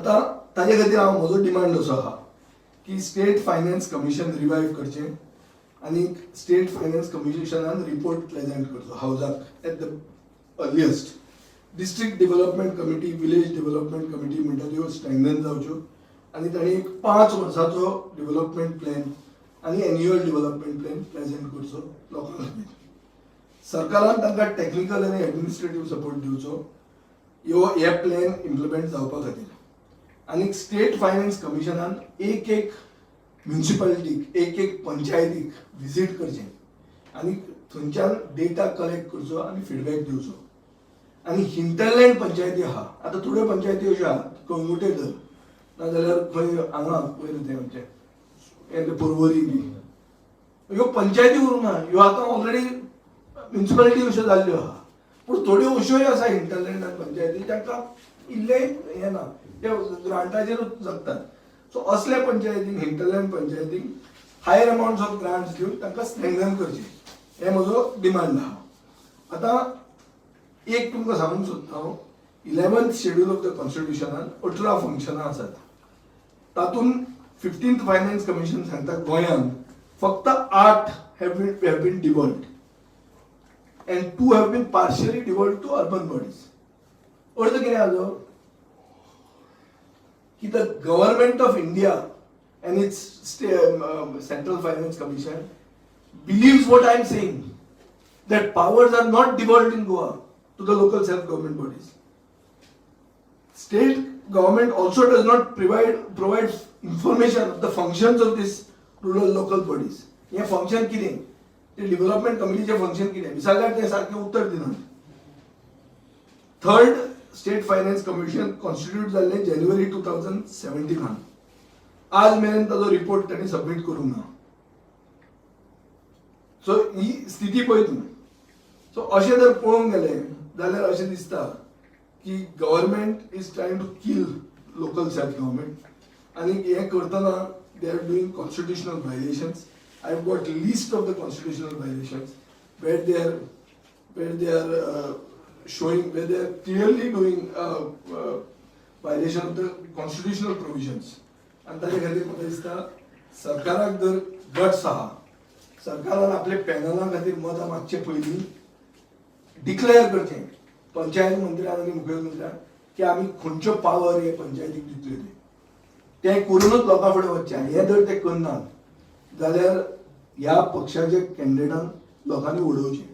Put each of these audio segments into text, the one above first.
आतां ताजे खातीर हांव म्हजो डिमांड असो आहा की स्टेट फायनान्स कमिशन रिवायव करचें आनी स्टेट फायनान्स कमिशनान रिपोर्ट प्रेझेंट करचो हावजाक at the earliest. District development committee, village development committee म्हणटा त्यो स्ट्रेंथन जावच्यो आनी तांणी एक 5 वर्साचो डेव्हलपमेंट प्लॅन आनी एन्युअल डेव्हलपमेंट प्लॅन प्रेझेंट करचो लोकां खातीर. सरकारान तांकां टॅक्निकल आनी एडमिनिस्ट्रेटीव सपोर्ट दिवचो ह्यो हे प्लॅन इम्प्लिमेंट जावपा खातीर. आनी स्टेट फायनान्स कमिशनान एक एक म्युनिसिपालिटीक, एक एक पंचायतीक विजीट करचें आनी थंयच्यान डेटा कलेक्ट करचो आनी फिडबॅक दिवचो. आनी हिंटरलँड पंचायती आहा, आतां थोड्यो पंचायती अश्यो आहा, कळंगुटे धर, नाजाल्यार खंय हांगा वयर तें आमचें हें तें पर्वरी बी, ह्यो पंचायती उरूंक ना, ह्यो आतां ऑलरेडी म्युनिसिपालिटी अश्यो जाल्ल्यो आहा. पूण थोड्यो अश्योय आसा हिंटरलँडान पंचायती तांकां इल्लेंय हें ना, ते ग्रांटाचेरूच जगतात. सो असल्या पंचायतींक, हिंटरलँड पंचायतींक हायर अमाउंट्स ऑफ ग्रांट्स दिवन तांकां स्ट्रेंथन करचें, हें म्हजो डिमांड आहा. आतां एक तुमकां सांगूंक सोदता हांव, इलेवन्थ शेड्यूल ऑफ the कॉन्स्टिट्युशनान 18 फंक्शनां आसात. तातूंत फिफ्टीन्थ फायनान्स कमिशन सांगता, गोंयांत फक्त आठ have been devolved and two have been partially devolved to urban bodies. अर्थ कितें हाजो की the Government of India and its Central Finance Commission believes what I am saying, that powers are not devolved in Goa to the local self-government bodies. State government also does not provide information of the functions of these rural local bodies. हे function कितें, ते development कमिटीचें function कितें, मिसाळकार ते सारकें उत्तर दिनात. Third state finance commission constitute जाल्लें जानेवारी 2017. आज मेरेन ताजो रिपोर्ट तांणी सबमीट करूंक ना. सो ही स्थिती पळय तुमी. सो अशें जर पळोवंक गेलें जाल्यार अशें दिसता की government is trying to kill local self government आनी हें करतना they are doing constitutional violations. I have got list of the constitutional violations where they are showing, where they are clearly doing violation of the constitutional provisions. आनी ताजे खातीर म्हाका दिसता, सरकाराक जर गट्स आहा, सरकारान आपले पॅनला खातीर मतां मागचे पयलीं डिक्लेअर करचें पंचायत मंत्र्यान आनी मुखेलमंत्र्यान की आमी खंयच्यो पावर हे पंचायतीक दितले. ते तें करूनच लोकां फुडें वचचें. आनी हें जर ते करनात जाल्यार ह्या पक्षाचे कॅन्डिडेटांक लोकांनी उडोवचें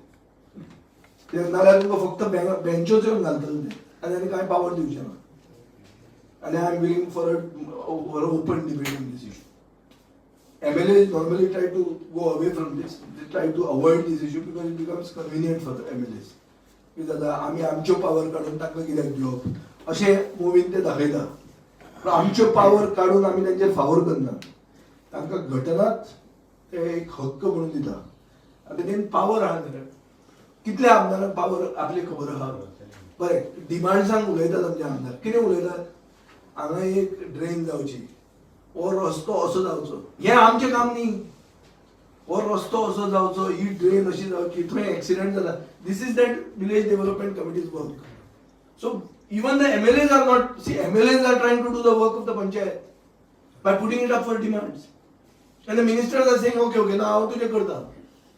ते. नाल्यार तुमकां फक्त बेंचोच येवन घालतले ते आनी आनी कांय पावर दिवचे ना. आनी I am willing for a open debate on this issue. MLAs normally try to go away from this. They try to avoid this issue because it becomes convenient for the MLAs. की दादा, आमी आमच्यो power काडून तांकां कित्याक दिवप, अशें मुवीन ते दाखयता. पूण आमच्यो पावर काडून आमी तांचेर फावोर करना. तांकां घटनाच ते एक हक्क म्हणून दिता. आतां तेणी पावर आहा न्ही रे, कितल्या आमदारांक पावर आपली खबर आहा. बरें, डिमांड्सांक उलयतात आमचे आमदार. कितें उलयतात? हांगा एक ड्रेन जावची, हो रस्तो असो जावचो. हें आमचें काम न्ही. हो रस्तो असो जावचो, ही ड्रेन अशी जावची, थंय एक्सिडंट जाला, this is that village development committee's work. So even the MLAs are not, see, MLAs are trying to do the work of the panchayat by putting it up for demands and the ministers are saying, Okay, ना, हांव तुजें करता."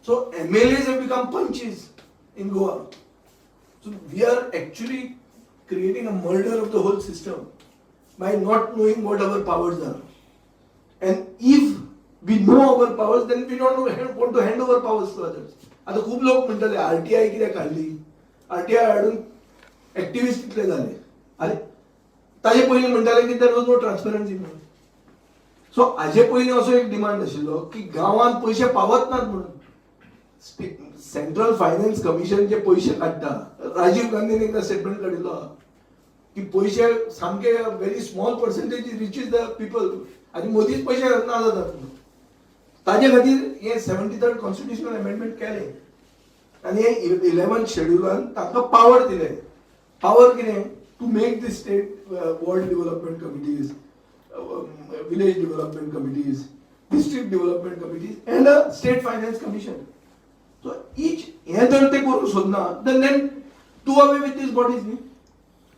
So MLAs have become panches in Goa. So we are actually creating a murder of the whole system by not knowing what our powers are. And if we know our powers, then we don't want to hand over powers to others. आता खूप लोक म्हणटाले, RTI कित्याक काडली, RTI हाडून activist कितले जाले. अरे, ताजे पयलीं म्हणटाले की there was no transparency म्हणून. सो हाजे पयलीं असो एक डिमांड आशिल्लो की गांवांत पयशे पावत नात म्हणून. सेंट्रल फायनान्स कमिशन जे पयशे काडटा, राजीव गांधीन एकदा स्टेटमेंट काडिल्लो आहा की पयशे सामके very small percentage reaches the people आनी मदींच पयशे ना जातात म्हणून. ताजे खातीर हे सेव्हन्टी थर्ड कॉन्स्टिट्युशनल अमेंडमेंट केलें आनी हे इलेवन शेड्युलान तांकां पावर दिले. पावर कितें? To make the state ward development committees, village development committees, district development committees and a state finance commission. So each हें जर ते करूंक सोदना, then do away with these bodies न्ही.